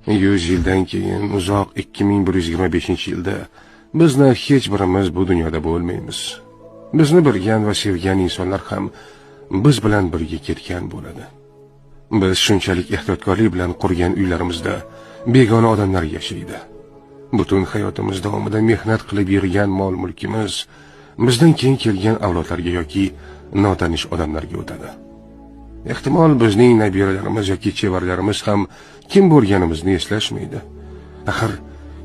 100 yildan keyin uzoq 2125-yilda bizni hech birimiz bu dunyoda bo'lmaymiz. Bizni bilgan va sevgan insonlar ham biz bilan birga ketgan bo'ladi. Biz shunchalik ehtiyotkorlik bilan qurgan uylarimizda begona odamlar yashaydi. Butun hayotimiz davomida mehnat qilib yig'gan mol-mulkimiz bizdan keyin kelgan avlodlarga yoki notanish odamlarga o'tadi. Ehtimol bizning nabiralarimiz yoki chevaralarimiz ham kim bo'lganimizni eslashmaydi. Axir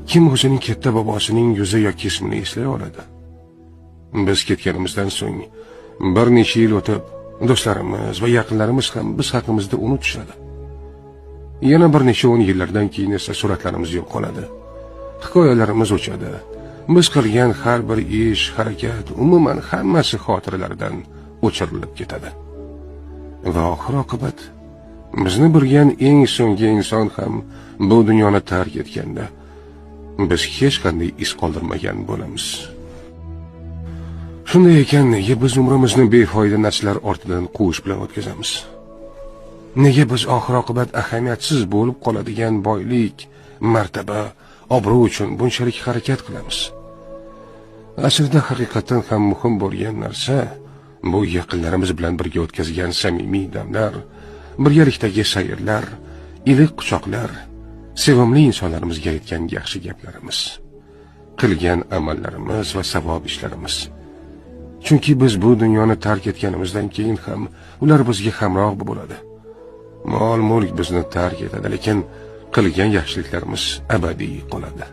kim o'zining katta bobosining yuzi yoki ismini eslay oladi? Biz ketganimizdan so'ng bir necha yil o'tib, do'stlarimiz va yaqinlarimiz ham biz haqimizda unutishadi. Yana bir necha o'n yillardan keyin esa suratlarimiz yo'qoladi. Hikoyalarimiz o'chadi. Biz qilgan har bir ish, harakat, umuman hammasi xotiralardan o'chirilib ketadi. Va oxir oqibat bizni bilgan eng so'nggi inson ham bu dunyoni tark etganda biz hech qanday iz qoldirmagan bo'lamiz. Shunday ekan, nega biz umrimizni befoyda narsalar ortidan quvish bilan o'tkazamiz? Nega biz oxir oqibat ahamiyatsiz bo'lib qoladigan boylik, martaba, obro' uchun bunchalik harakat qilamiz? Aslida haqiqatan ham muhim bo'lgan narsa bu yaqinlarimiz bilan birga o'tkazgan samimiy damlar, birgalikdagi sayrlar, iliq quchoqlar, sevimli insonlarimizga aytgan yaxshi gaplarimiz, qilgan amallarimiz va savob ishlarimiz. Chunki biz bu dunyoni tark etganimizdan keyin ham ular bizga hamroh bo'ladi. Mol-mulk bizni tark etadi, lekin qilgan yaxshiliklarimiz abadiy qoladi.